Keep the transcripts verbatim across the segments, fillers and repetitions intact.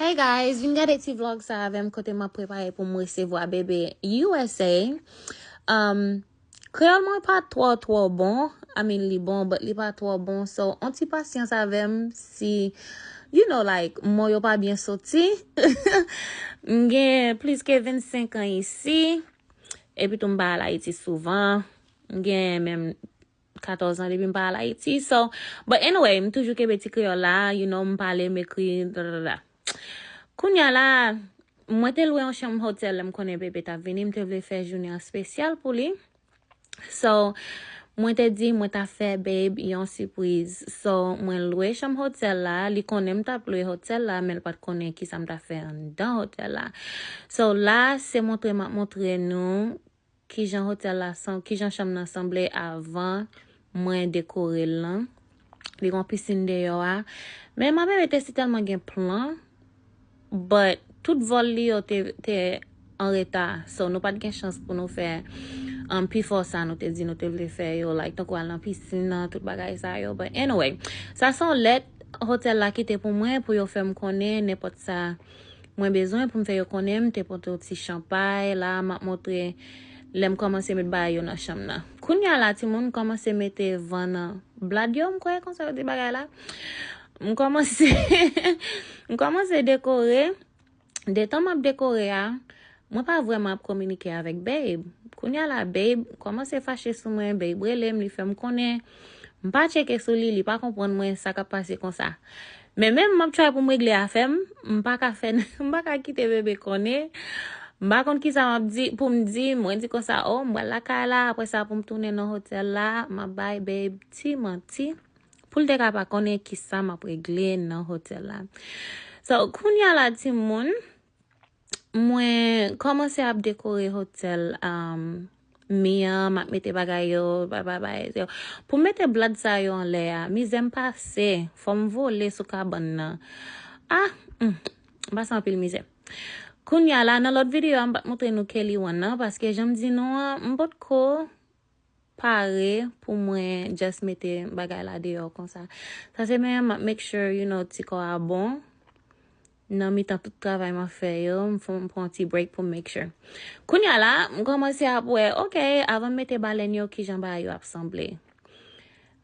Hey guys, vin gade ti vlog sa avè m kote m ap prepare pou m resevwa bebe U S A. Um, kreyòl mwen pa twò twò bon. I mean, li bon, but li pa twò bon. So, on ti pasyans avè m si, you know, like, mo yo pa byen soti. M gen plis ke vennsenk an isi. Epi tou m pa al Ayiti souvan. M gen menm katòz an depi m pa al Ayiti. So, but anyway, m toujou kenbe ti kreyòl la, you know, m pale, m ekri, da, da, da. Kounye a la, mwen te lwe yon chanm hotèl lè m konnen bebe t ap vini, m te vle fè jounen an espesyal pou li. So, mwen te di, mwen ta fè babe yon sipriz. So, mwen lwe chanm hotèl la, li konnen m t ap lwe hotèl la, men l pa t konnen kisa m ta fè anndan hotèl la. So, la, se montre m ap montre nou kijan hotèl la san, kijan chanm nan sanble avan mwen dekore l lan. Li gen yon pisin deyò a. Men mwen bebe te sitèlman gen plan, but tout vòl li yo te, te an reta. So, nou pa t gen chans pou nou fè, um, pifò sa nou te di nou te vle fè yo, like, tankou al nan pisin nan, tout bagay sa yo. But anyway, sa se yon lèt hotèl la kite pou mwen, pou yo fè m konnen nenpòt sa mwen bezwen pou m fè yo konnen. M te pote yon ti chanpay la, m ap montre lè m kòmanse met bagay yo nan chanm nan. Kounye a la, timoun, m kòmanse mete van nan blad yo, m kwè konsa yo di bagay la. M kòmanse, m kòmanse dekore. Detan m ap dekore a, mwen pa vrèman ap kominike avèk babe. Kounye a la, babe kòmanse fache sou mwen, babe rele m, li fè m konnen. M pa tcheke sou li, li pa konprann mwen sa k ap pase konsa. Men menm m ap try pou m regle afè m, m pa ka fè, m pa ka kite bebe konnen. M pa konn kisa m ap di, pou m di, mwen di konsa, "Oh, m pral lakay la, apre sa pou m tounen nan hotèl la, m ap bay babe ti manti." Pou l te ka pa konnen kisa m ap regle nan hotèl la. So, kounye a la, timoun, mwen kòmanse ap dekore hotèl, um, mi an, m ap mete bagay yo, bay, bay, bay, yo. Pou m mete blad sa yo anlè a, mizè m pase, fò m vole sou kabann nan. Ah, hmm, m pase anpil mizè. Kounye a la, nan lòt videyo a, m pa t montre nou Kelly One nan, paske jan m di nou an, m potko pare pou mwen just mete bagay la deyò konsa. Sa se men m ap make sure, you know, ti kò a bon. Nan mitan tout travay m ap fè yo, m fè, m pran ti break pou m make sure. Kounye a la, m kòmanse ap wè, ok, avan m mete balèn yo, kijan bagay yo ap sanble.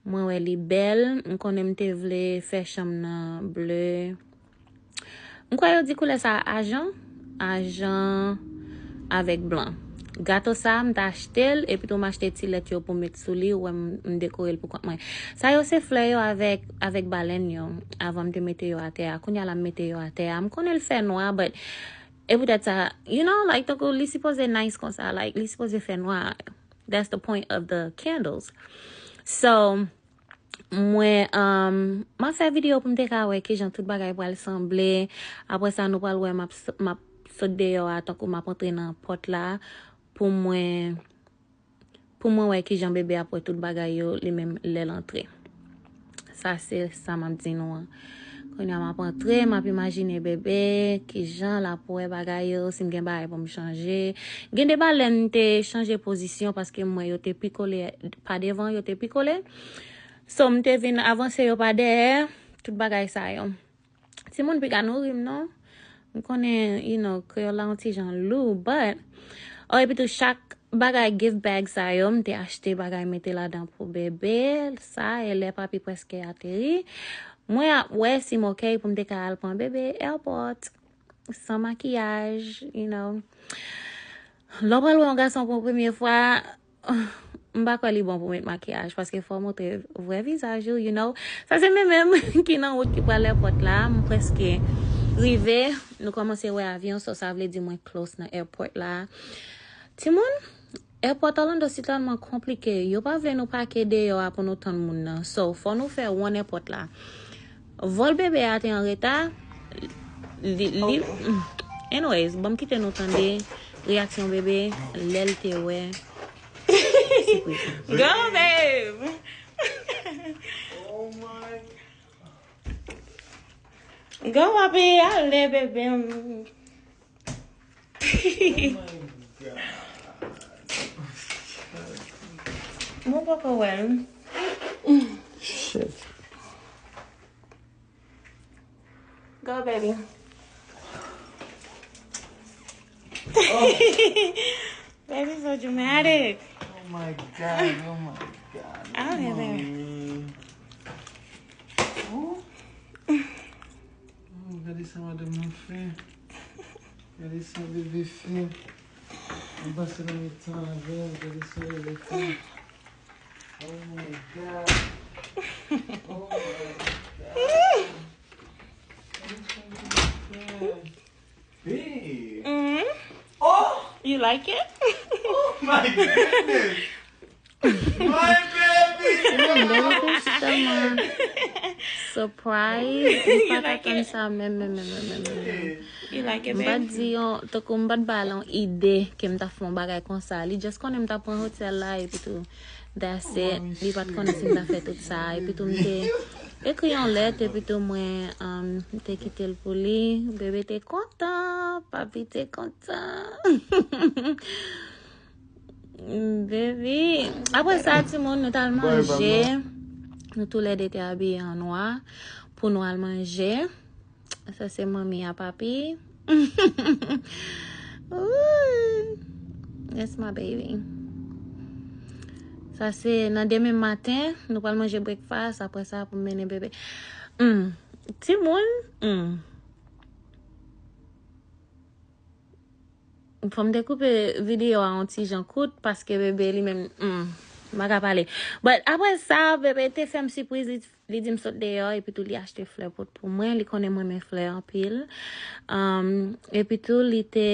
Mwen wè li bèl, m konnen m te vle fè chanm nan ble. M kwè yo di koulè sa ajan, ajan avèk blan. Gato sa, m t achte l, epi tou m achte ti lèt yo pou m met sou li, ou wè m, m dekore l pou kont mwen. Sa yo se flè yo avèk, avèk balèn yo, avan m te mete yo atè a. Kounye a la m mete yo atè a. M konnen l fè nwa, but e poutèt sa, you know, like, tankou li sipoze nice konsa, like, li sipoze fè nwa. That's the point of the candles. So, mwen, um, m ap fè videyo pou m te ka wè kijan tout bagay pral sanble. Apre sa, nou pral wè m ap s-, m ap sot deyò a, tankou m ap antre nan pòt la, pou mwen, pou mwen wè kijan bebe ap wè tout bagay yo, li menm lè l antre. Sa se sa m ap di nou an. Kounye a m ap antre, m ap imajine bebe, kijan l ap wè bagay yo, si m gen bagay pou m chanje. Gen de balèn m te chanje pozisyon paske m wè yo te pi kole, pa devan yo te pi kole. So, m te vin avanse yo pa dèyè, tout bagay sa yo. Timoun, piga nou ri m non. M konnen, you know, kreyòl la yon ti jan lou, but, oh, epi tou chak bagay gift bag sa yo, m te achte bagay mete ladan pou bebe, sa, e lè papi prèske ateri, mwen ap wè si m ok pou m te ka al pran bebe airport, san makiyaj, you know. Lè w pral wè yon gason pou premye fwa, m pa kwè li bon pou met makiyaj, paske fò w montre vrè vizaj ou, you know. Sa se men menm ki nan wout ki pral airport la, m prèske rive. Nou kòmanse wè avyon, so sa vle di mwen close nan airport la. Timoun, airport Orlando si tèlman konplike. Yo pa vle nou pake deyò a pou nou tann moun nan. So, fò nou fè wonn airport la. Vòl bebe a te an reta. Li, li, anyways, ban m kite nou tande reyaksyon bebe lè l te wè sipriz la. Go, babe! Go, papi, ale, bebe m. Mwen poko wè l. Shit. Go, baby. Baby, so dramatic. Oh my God, oh my God. I don't have that. Mommy. Oh. Oh, gade sa madanm nan fè. Gade sa bebe fè. Mwen pase nan mitan avè l, gade sa bebe fè. Oh my God. Oh my God. Gade sa bebe fè. Babe. Mm. Oh! You like it? Oh my goodness! My baby! Baby, tèlman surprise. Li pa ka tann sa menm, menm, menm, menm, menm, menm. You like it, M pa t babe? di yon, tankou m pa t ba l yon ide ke m ta fè yon bagay konsa. Li just konnen m ta pran hotèl la epi tou. That's it. Li pa t konnen si m ta fè tout sa. Epi tou m te ekri yon lèt epi tou mwen um, m te kite l pou li. Bebe te kontan. Papi te kontan. Baby. Apre sa, timoun, nou t al manje. Nou toulède te abiye an nwa pou nou al manje. Sa se manmi a papi. Ooh, that's my baby. Sa se nan demen maten, nou pral manje breakfast, apre sa pou mennen bebe. Mm. Timoun, mm. Fò m te koupe videyo a yon ti jan kout paske bebe li menm, mm, m pa ka pale. But apre sa, bebe te fè m sipriz, li, li di m sot deyò epi tou li achte flè pou, pou mwen, li konnen m renmen flè anpil. Um, epi tou li te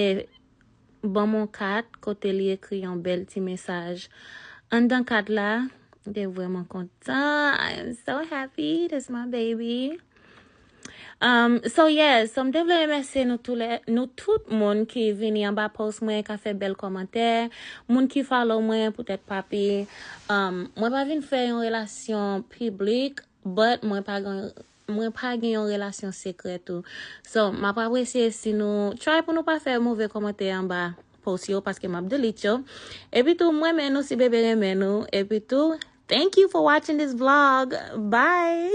ban m yon kat kote li ekri yon bèl ti mesaj anndan kat la. M te vrèman kontan. I am so happy. That's my baby. Um, so yes, so m te vle remèsye nou tou lè, nou tout moun ki vini anba post mwen, ka fè bèl kòmantè, moun ki follow mwen poutèt papi. Um, mwen pa vin fè yon relasyon piblik, but mwen pa gen, mwen pa gen yon relasyon sekrè tou. So, m ap apresye si nou try pou nou pa fè move kòmantè anba post yo paske m ap delete yo. Epi tou, mwen renmen nou si bebe renmen nou. Epi tou, thank you for watching this vlog. Bye!